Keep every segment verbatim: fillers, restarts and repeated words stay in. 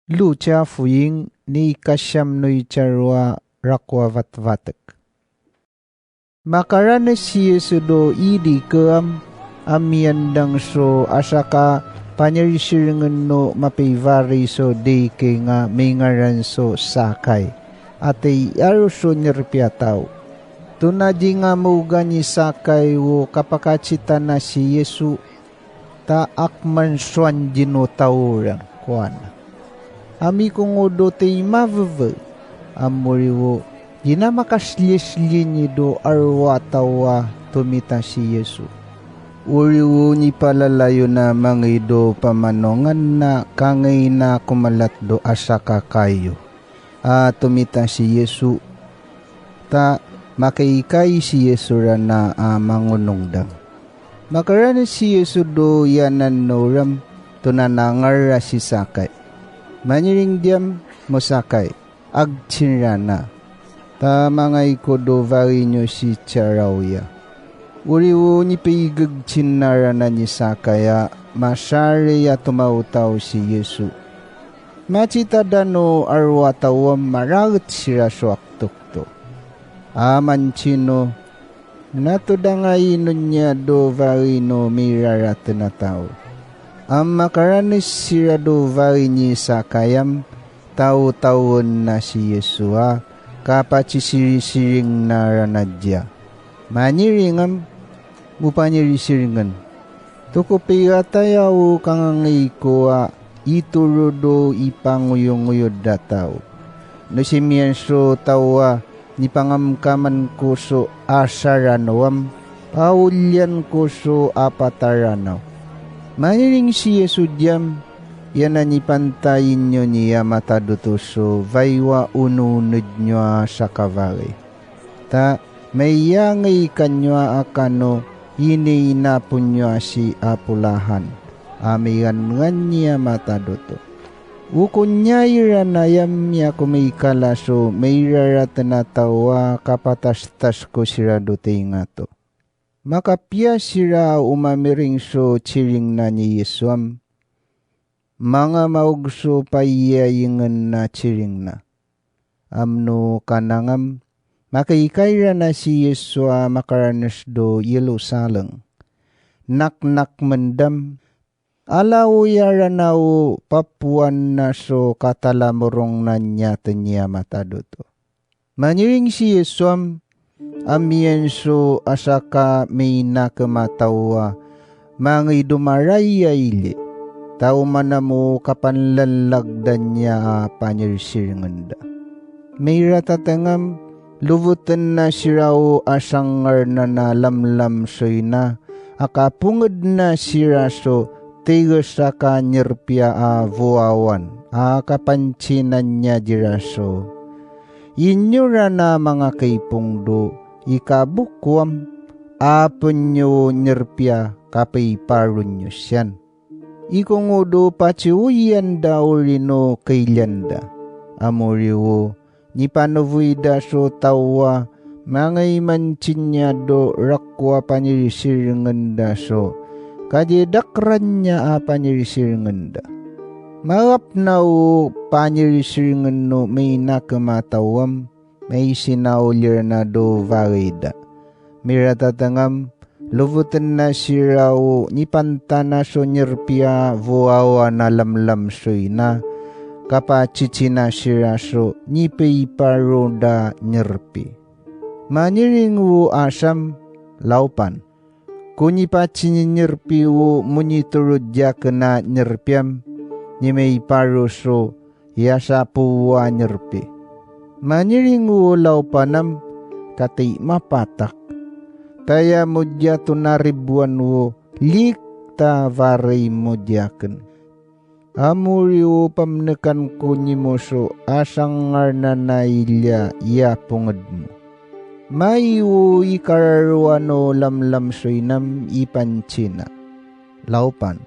Lucia Foying, ni kasiyam no i caroa rakowa vatvatek. Makaranes si Yesu do idi keam a miyandang so asaka panyirisiringen o mapiya i vare so dike nga mingaran so Sakay, a tiyaro so nirpi a taw. Tona di nga mogan i Sakay o kapakacitana si Yesu, ta akman so anjin o taw ran kowan. Ami kongo do tey maveve, amori wo di na makaslisli ni do arwa taw a tomita si Yesu. Ori wo nipalalayo na mangay do pamanongan na kangay na komalat do asaka kayo a tomita si Yesu, ta makaikay si Yesu rana a mangonongdang. Makaranes si Yesu do iyanan o ram, tona nangar ra si Sakay. Manyiring diyam mo Sakay, agcin rana, ta mangay ko do vare niyo si caraw iya. Ori wo nipigegcin na rana ni Sakay a masari a tomaotaw si Yesu. Macita dano arwa taw a maraget sira so aktokto. A mancino, na to da nga ino niya do vare no miraraten a taw. A makaranes sira do vare ni Sakay am taotawen na si Yesu a kapacisirisiring na rana diya. Manyiring am, mo panyirisiringen. Toko pirataya o kangangay ko a itoro do ipangoyongoyod a taw. No simiyan so taw a nipangamkaman ko so asaranaw am, paoliyan ko so apat a ranaw. Manyiring si Yesu diyam, iyan a nipantayin iyo niya matad oto so vaiwa onoonod niyo a sakavare. Ta maiyangay kaniyo a kano ininapo niyo a si apolahan a migangan niya matad oto. Okon niya iran a iyam iya ko maikala so mairaraten a taw a kapatastas ko sira do taingato. Makapiya sira o mamiring so ciring na ni Yesu am. Manga maog so paiyayingen na ciring na. Amno kanangam, makaikay rana si Yesu a makaranes do Yerusalem. Naknak mendam, ala o iyarana o papowan na so katalamorong na niyaten iya matad oto. Manyiring si Yesu am, amiyan so asaka minakemataw a mangay do maray a ili, ta oman a mo kapanlalagdan iya a panyirsiringen da. Miratatengam, lovoten na sira o asangar na na lamlam so ina, a kaponged na sira so tiges a kanyerpiya a voawan a kapancinan niya dira so, inyo rana manga kaipong do ikaboko am, apen iyo nyerpiya kapaiparon iyo siyan. Ikongo do paciwoyan da orino kailiyan da. Amori wo, nipanovoy da so taw a mangay mancin iya do rako a panyirsiringen da so kagiya da keran iya a panyirsiringen da. Maap na o panyirsiringen o minakemataw am, maisinaoli rana do vagay da. Miratatengam, lovoten na sira o nipantana so nyerpiya voawan a lamlam so ina, kapacicina sira so nipaiparo da nyerpi. Manyiring o asam, laopan. Ko nipacinyerpi o monitoro diyaken a nyerpi am, nimaiparo so iyasapo a nyerpi. Manyiring o laopan am, katay mapatak. Taya mo diyato na riboan o lik ta varay mo diyaken. Amori o pamnekan ko nimo so asangar na na iliya iya ponged mo. Mayo ikararoan o lamlam so inam ipancina. Laopan.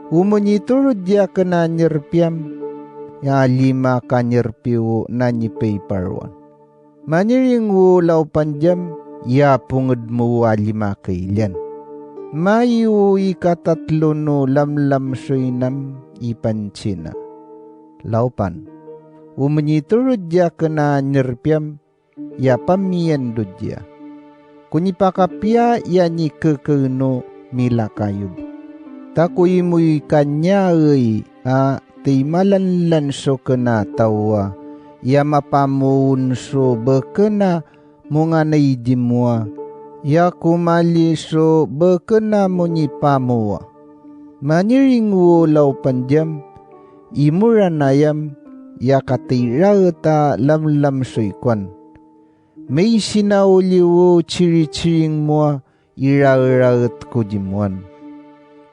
O monitoro diyaken a nyerpi am, iya lima ka nyerpi o na nipaiparoan. Manyiring o laopan diyam, iya ponged mo a lima ka iliyan. Mayo ikatatlo no lamlam so inam ipancina. Laopan. O minitorod di aken a nirpi am, ya pamiyandod iya. Ko nipakapiya iya nikekaen o milakayob. Ta ko imoy kaniya ey a tey malanlan so kena taw a, iya mapamoon so beken a monganay dimo a, iya komali so beken a monipamowa. Maniring o laopan diyam, imoran ayam, iya katey raet a lamlam so ikowan. Mey sinaoli o ciriciring mo a iraraet ko dimowan.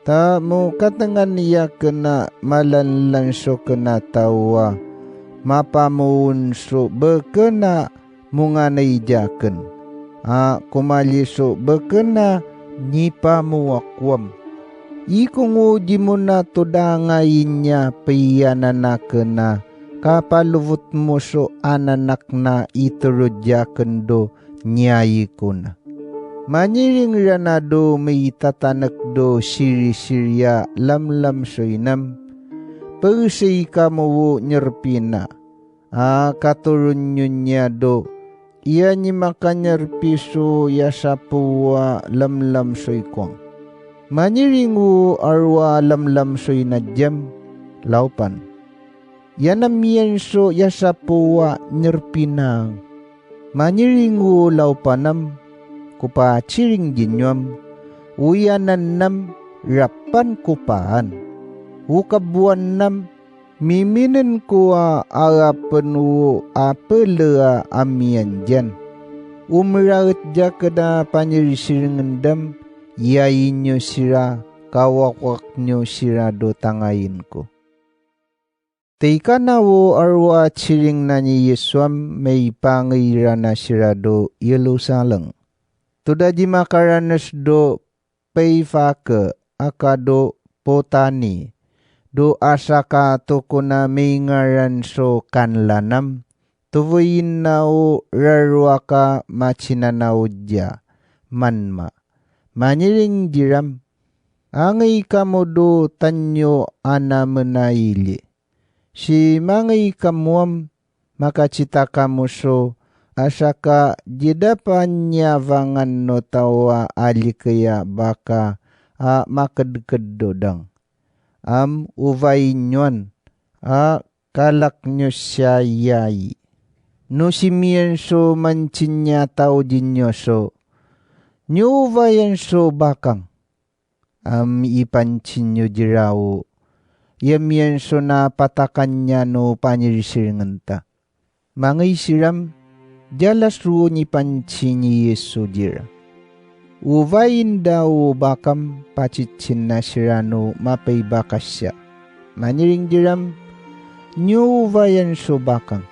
Ta mo katengan iya kena malanlan so kena taw a mapamoon so beken a monganay diyaken, a komali so beken a nipamowa ko am. Ikongo dimo na todangayin iya peyanan aken a kapalobot mo so anan aken a itorod diyaken do niyai ko na. Maniring ran a do meitatanek do sirisiri a lamlam so inam, pegesey kamo o nyerpi na, a katoron iyo niya do iya nimakanyerpi so iyasapowa lamlam so ikowang. Maniring o aro a lamlam so ina diyam, laopan. Iyanam iyan so iyasapowa nyerpi na. Maniring o laopan am, ko paciring diniyo am, o iyanan am rapan ko paan. O kabowan am, miminen ko a alapen o apele a amiyan diyan. O meraet diyaken a panyirisiringen dam, iyayi niyo sira, kawakowak niyo sira do tangayin ko. Tey kanaw o aro a ciring na ni Yesu am, mipangey ran a sira do Yerusalem. Toda di makaranes do Peyfake, aka do Potani, do asaka tokon a mingaran so kanlanam, tovoyin na o raro aka macinanaw diya, manma. Maniring diram, angey kamo do taniyo a namen a ili. Si mangey kamo am, makacita kamo so, asaka di da paniyavangan o taw a alikeya baka a makedked do dang. Am ovayin iyo an, a kalak niyo siya iyayi. No simiyan so mancin iyan a taw diniyo so, niyo ovayan so bakang. Am ipancin iyo dira o, iya miyan so napatakan iyan o panyirisiringen ta. Mangey siram, di alas ro o nipancin i Yesu dira. Ovayin da o bakam, pacicin na siran o mapay bakas siya. Maniring diram, niyo ovayan so bakang.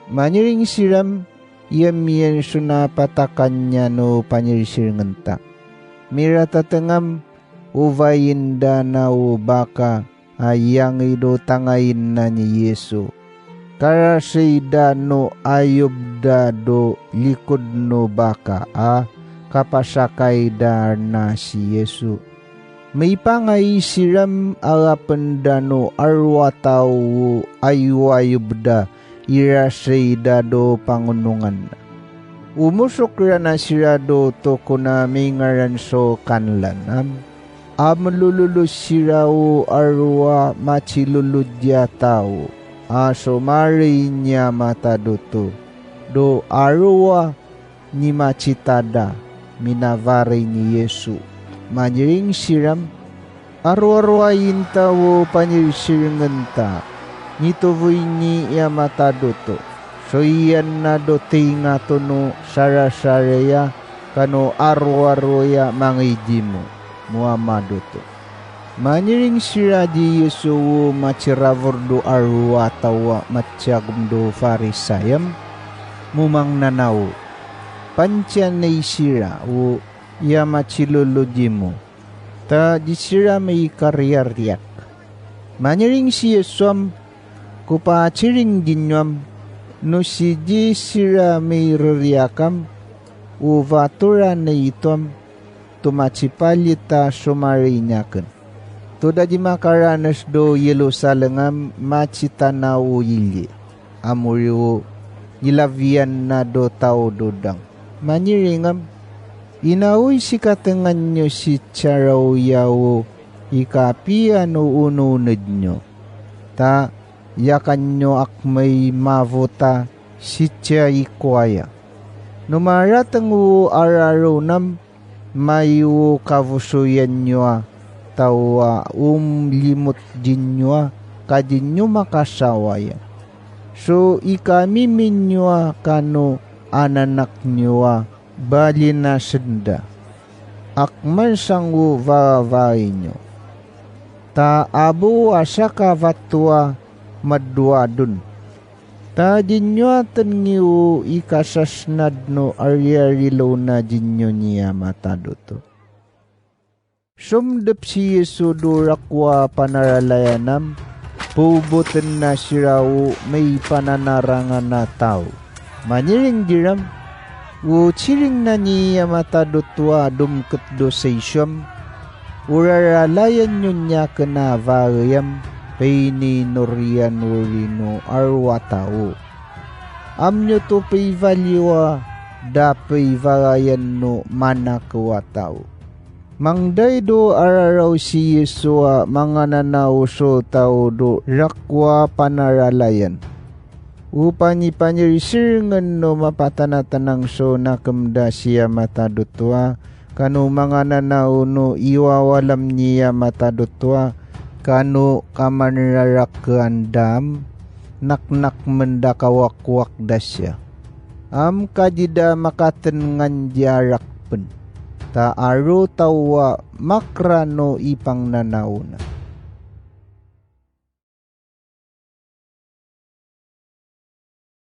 Maniring siram, iya miyan so napatakan iyan o panyirisiringen ta. Miratatengam, ovayin da na o baka a iyangey do tangayin na ni Yesu. Karasey da no ayob da do likod no baka a kapasakay da na si Yesu. Mipangay siram a lapen da no aro a taw o ayoayob da irasey da do pangonongan na. Omosok ran a sira do tokon a mingaran so kanlanam. A melololo sira o aro a macilolod a taw a somarey niya matadoto. Do aro a nimacitada, minavarey ni Yesu. Maniring siram, aroaroayin ta o panyirisiringen ta, nitovoy niya matadoto. So iyan na do tingato no sarasaraya, kano aroaroaya mangidimo, mo a madoto. Maniring sira di Yesu o maciravor do aro a taw a matiyagom do Farisayam, mo mangnanao. Panciyanay sira o iya macilolod imo, ta di sira mikariyariyak. Maniring si Yesu am, ko paciring dino am, no si di sira mireriyak am, o vatoran a ito am, to macipalit a somarey niyaken. Tod a di makaranas do Yerusalem a matsitanaw o yili, a mori o gilaviyan na do taw do dang. Manyiringam, inaoy sikatengan nyo si tiyaraoya o ikapiya no onooned nyo. Ta iyakan nyo ak may mavota si tiya i kowaya. No marateng o araronam, mayo kabosoyan nyo a taw a omlimot dn nyo a ka dn nyo makasawaya. So ikamimin nyo a kano ananak nyo a bali na senda. Ak man sango vavai nyo. Ta abo a sakavato a madoadon. Ta dn nyo a tengi o ikasasnad no ariyarilaw na dn nyo niyamatad oto. Somdep si Yesu do rakowa panaralayan am, poboten na sira o may pananarangan a taw. Manyiring diram, o siring na niyamatad oto a domket do saiso am, o raralayan nyo niyaken a vaey am, paininor iyan o rino a rowata o. Am nyo to paivaliyo a da paivalayan no manakew a taw. Mangday do araraw si Yesu a mangananaw so taw do rakowa panaralayan. O panipanyirisirengen no mapatanatanang so nakem da siyamatad oto a kano mangananaw no iwawalam niyamatad oto a kano kamanrarakean da am, naknak menda kawakwak da siya. Am ka di da makatenengan di arakpen. Ta aro taw a makra no ipangnanaw na.